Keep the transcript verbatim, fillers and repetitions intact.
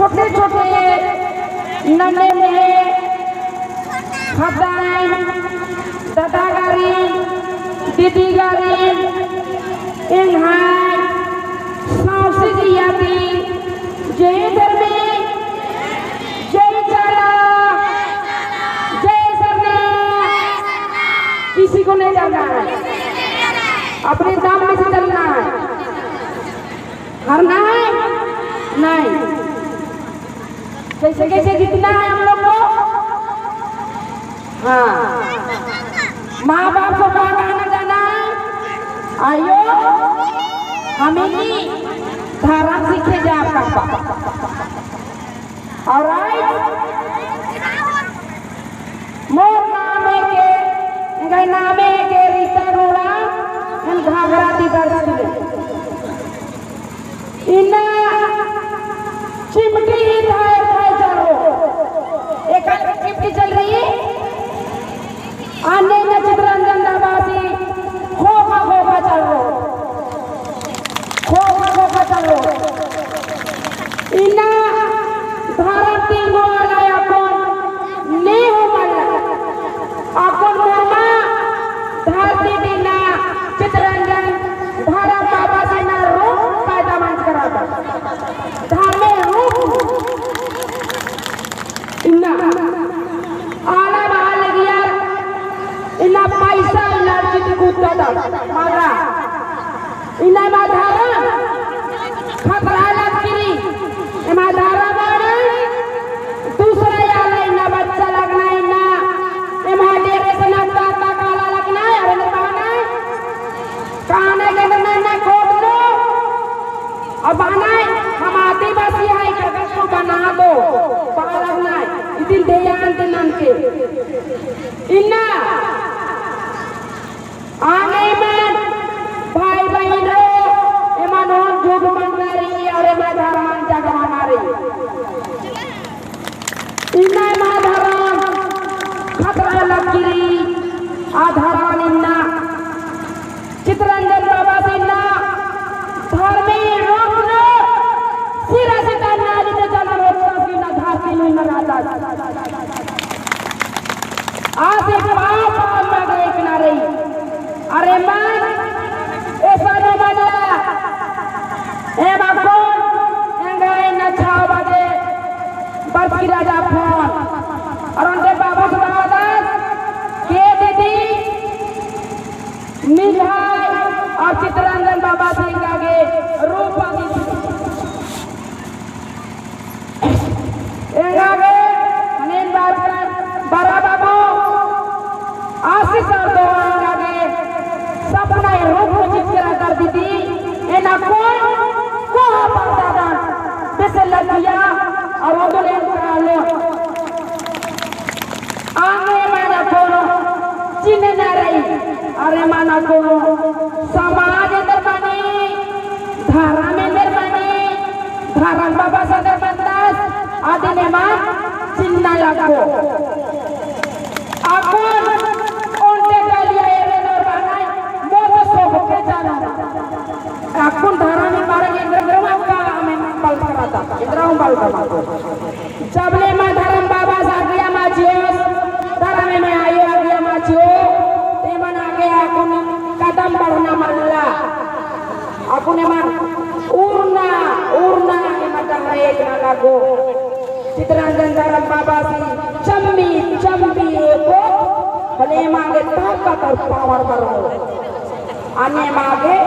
छोटे छोटे नन्हे मुन्ने ख़द्दाइन, दादागारिन, दीदीगारिन, एंग्है सौंसे जिया ती जय धर्मे, जय चाला, जय सरना। किसी को नहीं डरना है, अपने दम में से चलना है। हारना है? नहीं। कैसे कैसे जीतना है हम लोग को? हाँ, माँ बाप को का कहना जाना है? आयो, हमें नहीं, धरम सीखे जा आपका। और आज मोर नामे के, एंग्है नामे के रिश्ता रोड़ा, एन घाघरा ती बरचकी। इन्ना चिमटी ही धाय धाय चल रओ। एका चिमटी चल रई। अन्ने इन्ना चितरंजन बाबासी खोखा खोखा चल रओ। खोखा खोखा चल रओ। इन्ना धरम तिंगो वाला अक्कुन नेहूँ मल्ला। अक्कुन मुरमा धरती दिना चितरंजन धरम बाबासी इन्ना रूप पैदा मंजका रअदत। धर्मे रूप। इन्ना आला बआ लगियर, इन्ना पैसा इन्ना चित कुत्ता दा मल्ला। इन्ना एमा धरम खतरा लगी रई, एमा धरम बअना, दूसरा आला इन्ना बच्चा लगना इन्ना, एमा डेरे से ना ताता काला लगना, अरे ना बअना, काने के ना ना कोड लो, अब बअना, हम आदिवासी है, कागज को बना दो, बआ लगना, इदिन ध्यान देना के। इन्ना आंगे एमन भाई बहिन रओ, एमन ओन जुग मंगा रई और एमा धरमन जगमगा रई। इन्ना एमा धरम खतरा लगी रई, आ धरमन इन्ना चितरंजन बाबासी इन्ना धर्मे रूप नू सिरा सिता नाली ते जनम होचकस इन्ना धरती नू इन्ना रअदस। आसे पाप अम्मा गे एकना रई। अरे मन, एसा नो मल्ला। एमा कोन, एंगा इन्ना छाव बजे, बरचकी रअदस फोन। और ओन्टे बाबूस बअदस, के दीदी, निंग्है और चितरंजन बाबासी एंगा गे रूप दिस। एंगा गे, हनेन बात कर, बड़ा बाबू, आशीष और दुआ एंगा गे, सपना ही रूप चित करा कर दीदी, एना कोई, कोहा पड़ता दान, जैसे लगिया, और वो तो लेन करा लो। आंगे मना कोनो चिन्हना रई। अरे मना कोनो समाज एन्देर मनी, धरम एन्देर मनी, धरम बाबास एन्देर मनदस, अदिन एमा चिन्हना लगो। अक्कुन ओन्टे कलिया एरे नोर बअनय, मोर तो सोबके जाना। अक्कुन धरम ही मारे एन्देर मनी का हमें बल कराता, एन्देर हूँ बल कराता। जबले एमा धरम बाबास आज्ञा मा चिओस, धरम एमा आयो आज्ञा मा चिओ, ते एमन आगे अक्कुन कदम बढ़ना मल्ला। अक्कुन एमन उरना, उरना एमा डहरे एमा लगो। चितरंजन धरम बाबासी चम्मी, चम्मी एको, भले एमा गे ताकत और power बरओ। अन्ने एमा गे